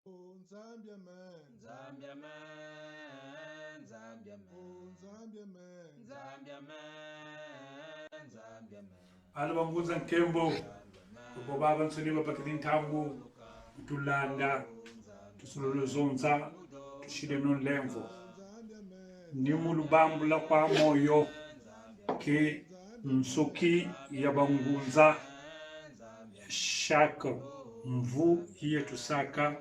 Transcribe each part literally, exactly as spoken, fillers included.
Oh, Nzambi amen. Nzambi amen, Nzambi amen. Oh, Nzambi amen. Nzambi amen, Nzambi amen. Bana ba ngunza, nkembo ku babo babansoni babakidi ntangu kutulanda, tusololo zonza, tusileno nlemvo. Ni mu lubambula kwa moyo ke nsoki ya bangunza ya chaque mvu iye tusaka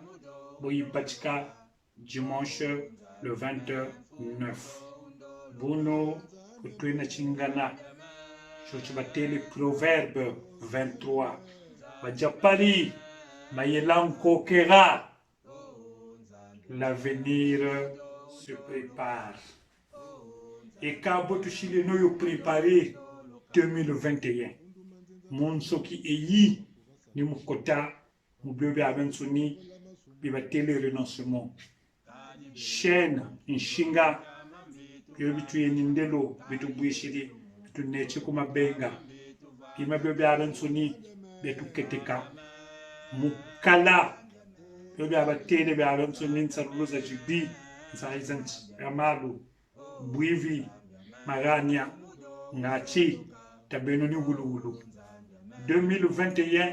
bo ibatika dimanche le vingt-neuf. Buna kutwena kingana, kio kibatele Proverbe vingt-trois. Ba dia pari, mayela nkokera, l'avenir se prépare. E ka bo tusileno yo préparer deux mille vingt et un. Mu nsoki eyi ni mu kota mu bio biabiansoni bibatele renoncement. Chaîne, nsinga, bio bituyeni ndelo, bitubwisidi, bituneti ku mabenga. Bima bio biabiansoni biatuketeka. Mu kala, bio biabatele biabiansoni, nsalulu za zibi, nsayi za nsi ya malu, bwivi, magania, ngati tabeno ni wuluwulu. Deux mille vingt et un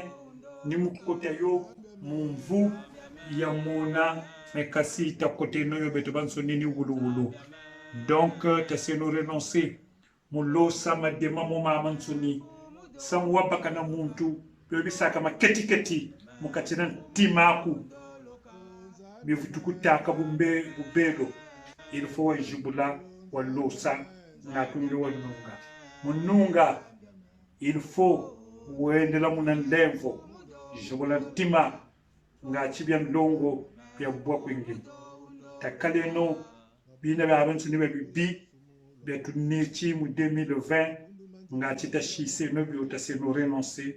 ni mu kota yo mu mvu ya mona, mais kasi takoteno yo beto bansoni ni wuluwulu. Donc, euh, taseno renoncer mu losa madema mo mamansoni. Samu wabakana muntu, bio bisaka maketi-keti mu kati na ntima aku, bivutukutaka bumbe-, bubelo. Il faut wazibula, walosa, ngatu nge wanunga. Mu nunga, il faut wendela muna nlemvo, zibula ntima, ngati bia nlongo biabwa kwingi. Takaleno bina biabiansoni bia bibi biatuneti mu deux mille vingt, ngati tasiseno bio, taseno renoncer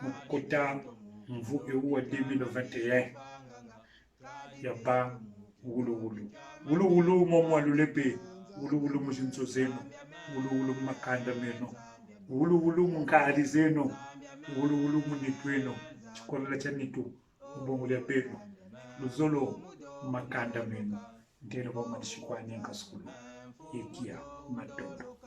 mu kota mvu ewu wa deux mille vingt et un. Ya ba wuluwulu. Wuluwulu mo mwa lulepe, wuluwulu mu zinzo zeno, wuluwulu mu makanda meno, wuluwulu mu nkadi zeno, wuluwulu mu nitu eno, kikolola kia nitu, mu bongo dia beno, luzolo mu makanda meno. Ntele kwa manisi kwa nenka sukulu. Yekia matondo.